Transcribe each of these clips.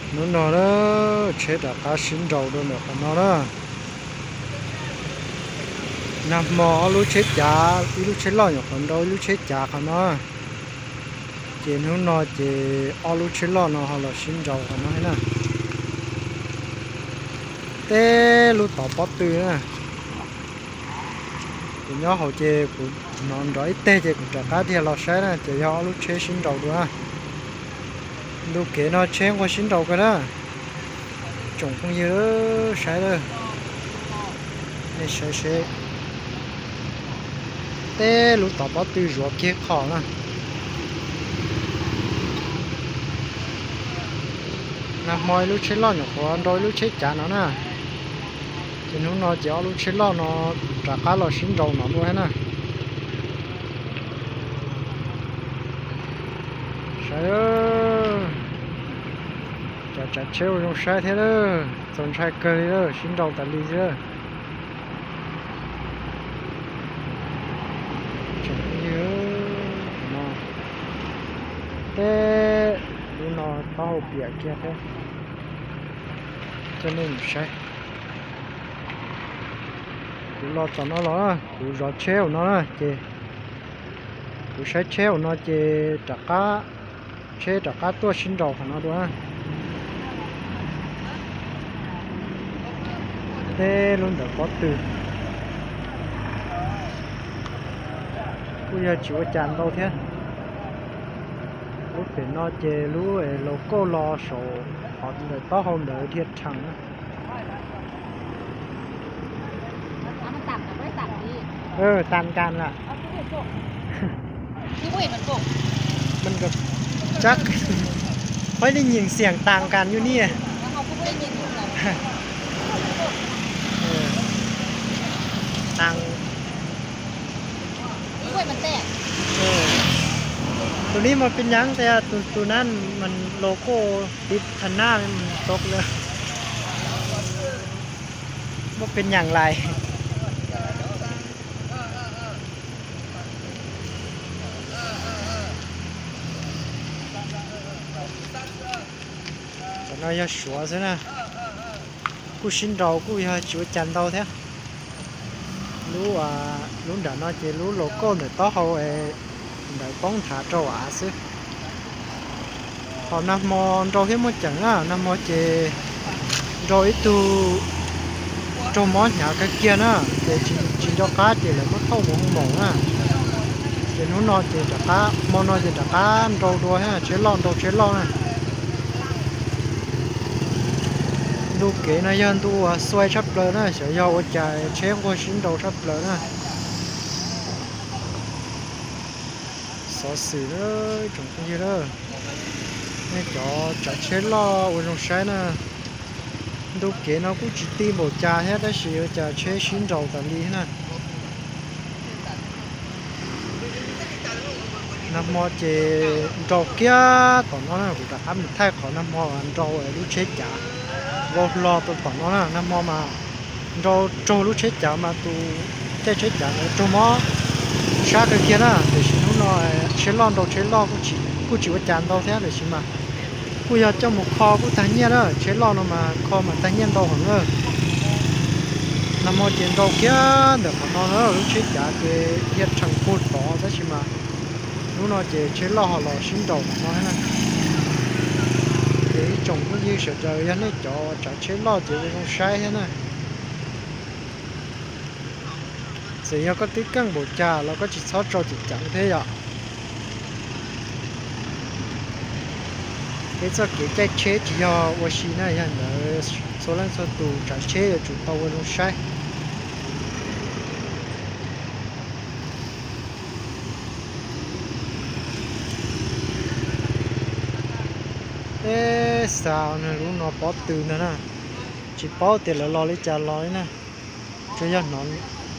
Hnub no na, tsheb rov qab sib nraus dua ntawm qhov no na. Nag hmo ob lub tsheb cav, ib lub tsheb loj nyuam qhuav nrau ib lub tsheb cav qhov no, ces hnub no ces ob lub tsheb loj no ho los sib nraus qhov no thiab na. Tej lub tod pob tw na. Kuv nyob hauv ces kuv hnov nrov ib teg ces kuv rov qab dhia los saib na ces yog ob lub tsheb sib nraus dua na. Ntu kev no tsheb nquag sib nraus kawg na. Tsoom phooj ywg saib lawm, nej saib seb. Tej lub tod pob tw zuav kiag qhov na. Nag hmo ib lub tsheb loj nyuam qhuav nrau ib lub tsheb cav no na. Ces hnub no ces ob lub tsheb loj no rov qab los sib nraus no dua thiab na. Saib, cov tsav tsheb ua zoo saib thiab lawm, txaus ntshai kawg li lawm, sib nraus tas li xwb. Tsoom phooj ywg, no, tej lub no taub hau piam kiag thiab, coj nej mus saib. Kuv los tom no los, kuv zov tsheb hauv no na ces, kuv saib tsheb hauv no ces rov qab, tsheb rov qab tuaj sib nraus qhov no dua. Tej lub ntawd pob tw kuj yog tsis ua cas ntau thiab. Lub pem no ces lub laus kauj los saum qhov ntawm taub hau ntawd dhia rhees na. Tas kas lawm. Peb nyim xiam tas kas yus niaj. Tas. Tus nib mas peb nyav tias tus nab mas laus kauj tiv thas nab mas tau lawm. Muaj peb nyav lais. Cov no yog Suav xwb na. Kuj sib nraus kuj yog tsis ua cas ntau thiab. Lub, lub nram no ces lub laus kauj ntawm taub hau ntawd poob nthav rau av xwb. Ho nag hmo nrau thiab muaj ceem na, nag hmo ces nrau ib tug raug mob hnyav kawg kiag na, ces tsis nco qab ces lawv muab thauj mus hoo maum na. Ces hnub no ces rov qab, hmo no ces rov qab nrau dua thiab, tsheb loj nrau tsheb loj na. Ntu kev no yog ntu uas xuai tshaj plaws na, xyov yog ua cas tsheb nquag sib nrau tshaj plaws na. Xov xwm na, tsoom phooj ywg na, nej cov tsav tsheb loj ua zoo saib na. Ntu kev no kuj tsis ti npaum cas thiab tab sis ua cas tsheb sib nraus tas li na. Nag hmo ces nrau kiag tom no na, kuv rov qab mus thaij qhov nag hmo nrau lub tsheb cav vau hlo rau tom no na. Nag hmo mas nrau raug lub tsheb cav mas tus caij tsheb cav ntawd raug mob sab kawg kiag na, tiam sis hnub no tsheb loj nrau tsheb loj kuj tsis ua cas ntau thiab, tiam sis mas kuj yog coj mus kho kuj tag nyiaj na, tsheb loj no mas kho mas tag nyiaj ntau heev na. Nag hmo ces nrau kiag ntawm qhov no na, lub tsheb cav ces dhia rhees puag tod tab sis mas hnub no ces tsheb loj ho los sib nraus qhov no thiab na. Ces ib tsoom phooj ywg sawv daws yog nej cov tsav tsheb loj ces ua zoo saib thiab na. Txawm yog koj twb keej npaum cas los koj tsis txhob tso ceev ceev thiab yom. Peb txoj kev caij tsheb tsis yog ua si na, yog li ntawd txhua leej txhua tus tsav tsheb yuav tsum tau ua zoo saib. Tej xav lub no pob tw ntag na, tsis paub tias lawv los li cas los li na. Tsuas yog hnov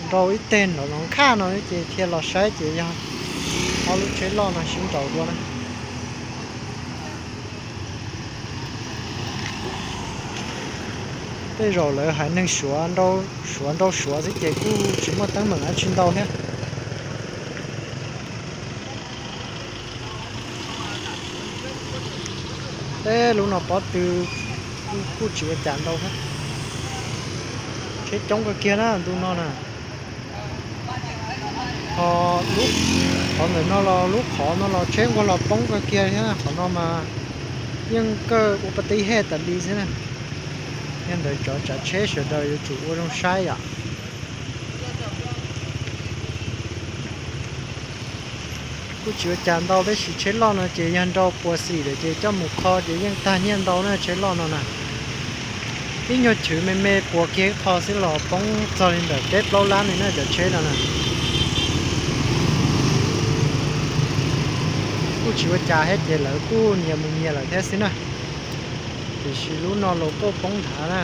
nrau ib teg nrov nkhaj no ces thiaj los saib ces yog ob lub tsheb loj no sib nraus dua na. Tej zaum lawv haiv neeg Suav, Suav nrau Suav xwb ces kuj tsis muaj teeb meem dab tsi ntau thiab. Teb lub no pob tw kuj tsis ua cas ntau thiab. Tsheb coob kawg kiag na ntu no na. Ho lub qhov ntawm no los lub qhov no los tsheb nquag los poob kawg kiag thiab, qhov no mas yeej kawg ua pa ti hej tas li xwb na. Yog ntawd cov tsav tsheb sawv daws yuav tsum ua zoo saib yom. Kuj tsis ua cas ntau tab sis tsheb loj no ces yog nrau puas xim lawm ces coj mus kho ces yeej tag nyiaj ntau na tsheb loj no na. Ib nyuag chwv me me puas kiag ib qho xwb los poob txog li ntawm peb plaub lab li na cov tsheb no na. Kuj tsis ua cas thiab ces lawv kuj nyias mus nyias lawm thiab xwb na. Tiam sis lub no los kuj poob nthav na.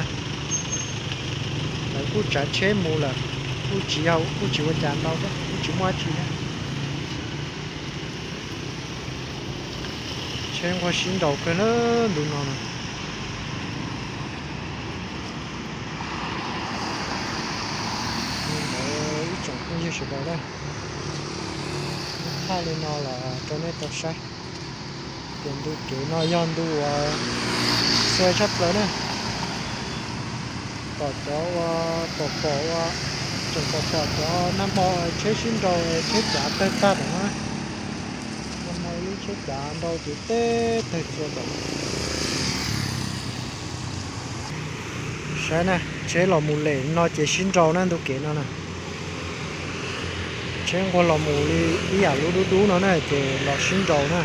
Lawv kuj tsav tsheb mus lawm, kuj tsis yog, kuj tsis ua cas ntau thiab, kuj tsis muaj dab tsi thiab. Tsheb nquag sib nraus kawg na ntu no na. Ntawd ib tsoom phooj ywg sawv daws na, muab thaij li no los rau nej tau saib tias ntu kev no yog ntu uas xuav tshaj plaws na. Tom cov uas pom pom ua, tseem pom pom cov nag hmo tsheb sib nraus tsheb cav tawg tag tom no. Nag hmo ib lub tsheb cav nrau ces teb tawg txhua tom. Saib na, tsheb los mus lem no ces sib nraus na ntu kev no na. Tsheb nquag los mus li ib yam lub dub dub no na ces los sib nraus na.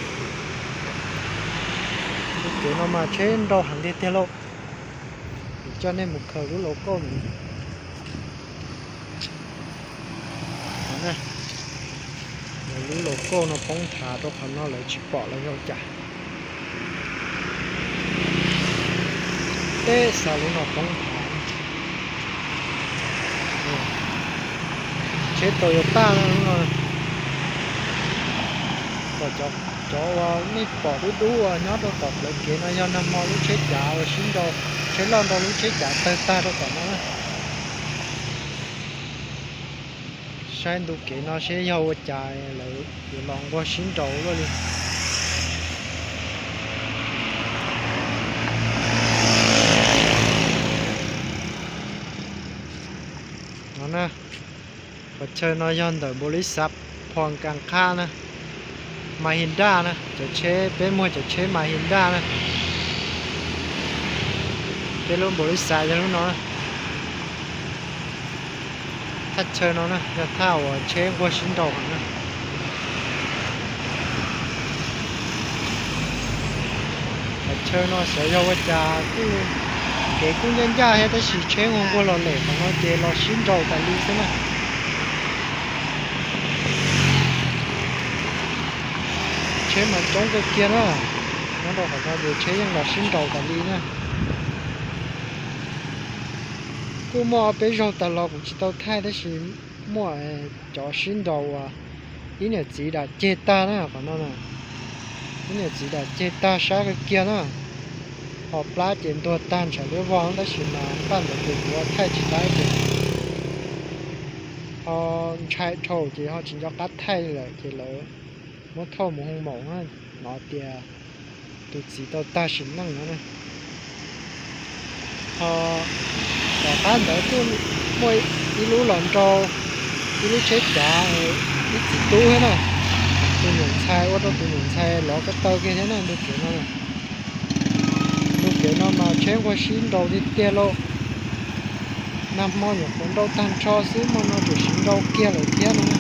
Ntu kev no mas tsheb nrau heev tiag tiag lauj. Kuv coj nej mus khaws lub logo no. Lub logo no poob nthav rau qhov no lawv tsis pom los yog cas. Teb xa lub no poob nthav. Tsheb Toyota no, cov uas nej pom dub dub uas nyob rau tom plawv kev no yog nag hmo lub tsheb cav uas sib nrau, tsheb loj nrau lub tsheb cav tawg tag rau tom no na. Saib ntu kev no seb yog ua cas lawv yuav los nquag sib nraus luaj li. No na, qhov chaw no yog ntawm npaum li xav phom kas qhab na, Mahindra na, cov tsheb peb muag cov tsheb Mahindra na. Peb lub npaum li xav yog lub no. Thaj chaw no na yog thaj uas tsheb nquag sib nraus heev na. Qhov chaw no xyov yog ua cas kuj, kev kuj ncaj ncaj thiab tab sis tsheb nquag nquag los lem qhov no ces los sib nraus tas li xwb na. Tsheb mas coob kawg kiag na, nyob rau qhov no ces tsheb yeej los sib nraus tas li na. Kuj muaj ob peb zaug tas los kuv tsis tau thaij tab sis muaj cov sib nraus uas ib niam txiv dam ceg tag na qhov no na. Ib niam txiv dam ceg tag sab kawg kiag na. Ho plab ces ntuag tag ntshav liab vog tab sis mas paj ntawd ces kuv thaij tsis tau ces ho ntshai dhau ces ho tsis nco qab thaij lawm ces lawv muab thauj mus hoo maum na, no tias tus txiv tau tag sim neej no na. Ho tom qab ntawd kuj muaj ib lub los nrau ib lub tsheb cav ib txiv tub thiab na. Tus niam ntxhais ua rau tus niam ntxhais lov ko taw kiag thiab na ntu kev no na. Ntu kev no mas tsheb nquag sib nraus tiag tiag lauj. Nag hmo nyuam qhuav nrau tag nrho xwb hmo no tseem sib nrau kiag lawm thiab no na.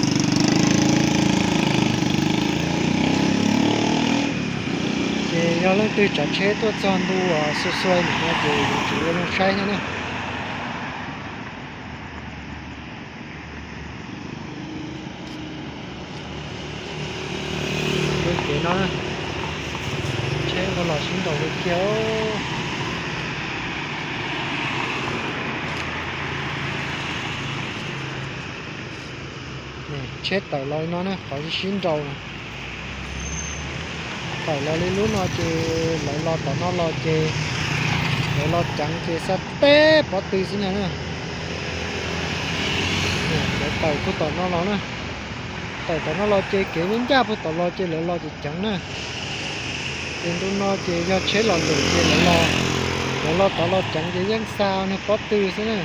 Ces yog leej twg tsav tsheb tuaj txog ntu uas xua xua nim no ces yuav tsum ua zoo saib thiab na. Ntu kev no, tsheb nquag los sib nraus li kiag. Tsheb tawm los li no na, qhov sib nraus na. Tawm los li lub no ces lawv los tom no los ces lawv los ceev ces xa teb pob tw xwb na. Lawv tawm puag tom no los na. Tawm tom no los ces kev ncaj ncaj puag tom los ces lawv los ces ceev na. Ces ntu no ces yog tsheb los lawm ces lawv los, lawv los tod los ceev ces yeej xa niag pob tw xwb na.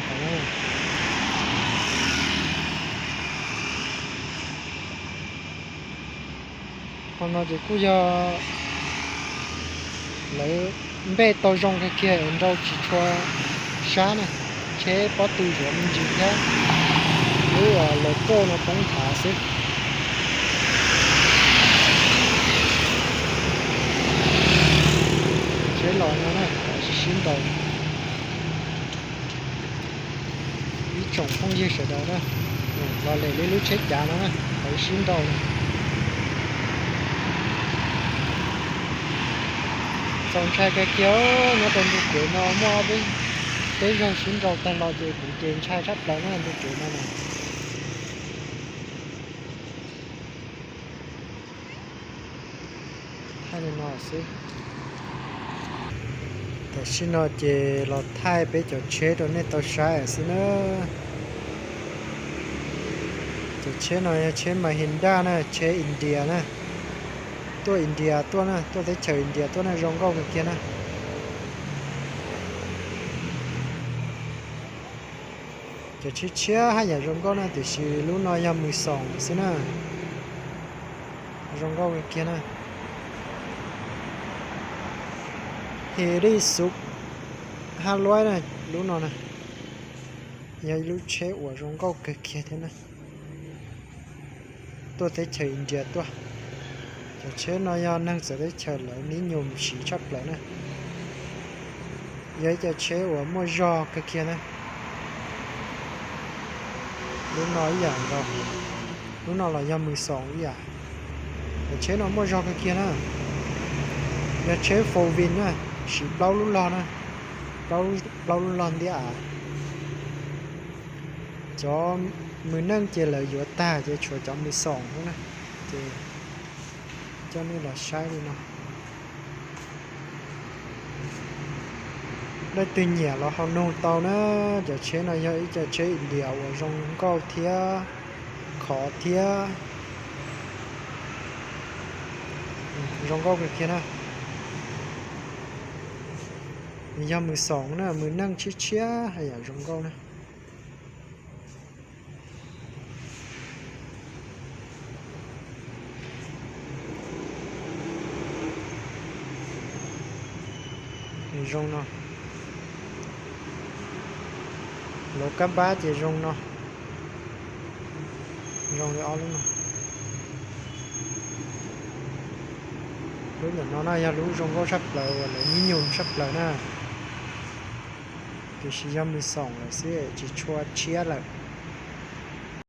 Qhov no ces kuj yog lawv npej tau zoo kawg kiag es nrau tsis tshua sab na. Tsheb pob tw zuav me ntsis thiab lub logo no poob nthav xwb. Tsheb los no na, sib sib nraus. Ib tsoom phooj ywg sawv daws na, los lem li lub tsheb cav no na, lawv sib nraus na. Txaus ntshai kawg kiag, nyob rau ntu kev no muaj peb zaug sib nraus tag los ces kuv ces ntshai tshaj plaws na ntu kev no na. Thaij li no xwb. Tam sim no ces los thaij peb cov tsheb rau nej tau saib xwb na. Cov tsheb no yog tsheb Mahindra na, tsheb India na. Tuaj India tuaj na, tuaj teb chaws India tuaj na, zoo nkauj kawg kiag na. Cov tshiab tshiab haj yam zoo nkauj na, tiam sis lub no yog mws xoom xwb na. Zoo nkauj kawg kiag na. His lij xuv hab luab na, lub no na, yog ib lub tsheb uas zoo nkauj kawg kiag thiab na. Tuaj teb chaws India tuaj. Cov tsheb no yog neeg txawv teb chaws lawv nib nyum siv tshaj plaws na. Yog ib cov tsheb uas muaj zog kawg kiag na. Lub no ib yam nkaus, lub no los yog mws xoom ib yam. Cov tsheb no muaj zog kawg kiag na. Yog tsheb four wheel na, siv plaub lub log na, plaub lub log ntiab av. Cov mws neej ces lawv yuav tag ces tshuav cov mws xoom xwb na. Ces coj nej los saib li no. Leej twg nyiam los ho nug tau na. Cov tsheb no yog ib cov tsheb India uas zoo nkauj thiab khov thiab zoo nkauj kawg kiag na. Yog mws xoom na, mws neej tshiab tshiab haj yam zoo nkauj na. Zoo no, lub kab npab ces zoo no, zoo li ob lub no. Lub ntawm no na yog lub zoo nkauj tshaj plaws uas lawv nib nyum tshaj plaws na. Tiam sis yog mws xoom lawm xwb tsis tshua tshiab lawm.